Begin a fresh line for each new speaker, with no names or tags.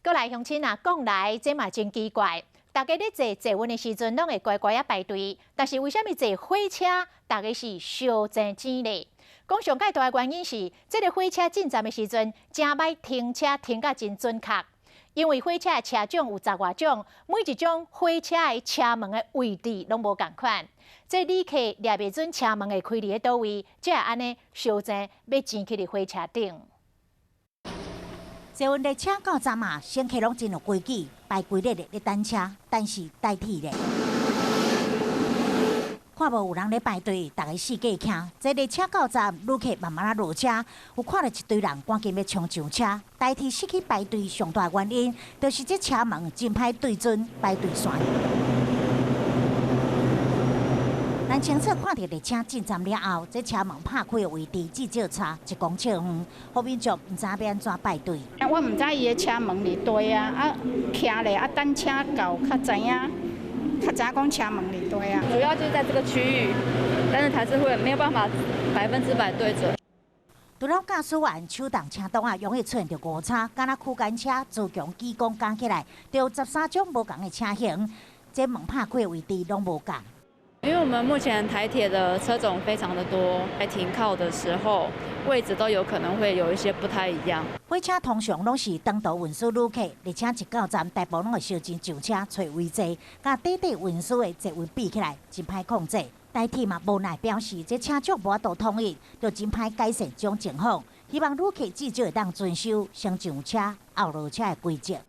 閣來鄉親啊，講來這嘛真奇怪，逐家咧坐捷運的時陣，攏會乖乖仔排隊，但是為啥物坐火車，逐家是相爭錢咧？講上蓋大的原因是，這个火車進站的時陣，誠歹停車停甲真準確，因為火車的車種有十外種，每一種火車的車門的位置攏無仝款，這旅客掠袂準車門會開佇咧佗位，才會按呢相爭欲前去佇火車頂。
捷運列車到站啊，乘客攏真有規矩，排規列咧等車，但是台鐵咧，看無有人咧排隊，逐家四界徛。這列車到站，旅客慢慢仔落車，有看著一堆人趕緊欲衝上車。台鐵失去排隊上大原因，就是這車門真歹對準排隊線。咱清楚看著列車進站了後，這車門拍開的位置至少差1公尺遠，予民眾毋知欲按怎排隊。
我毋知伊的車門佇佗啊，啊徛咧啊等車到，較知影，較知影講車門佇佗啊。
主要就是在這個區域，但是還是會沒有辦法100%對準。
除了駕駛員手動車擋仔，容易出現著誤差，敢若區間車、自強機工加起來，就有13種無仝的車型，這門拍開的位置攏無仝。
因為我們目前台鐵的車種非常的多，在停靠的時候位置都有可能會有一些不太一樣。
火車通常攏是長途運輸旅客，列車一到站，大部分攏會相爭上車揣位坐，佮短短運輸的捷運比起來，真歹控制。台鐵嘛無奈表示，這車種無法度統一，就真歹改善這種情況。希望旅客至少會當遵守先上車後落車的規則。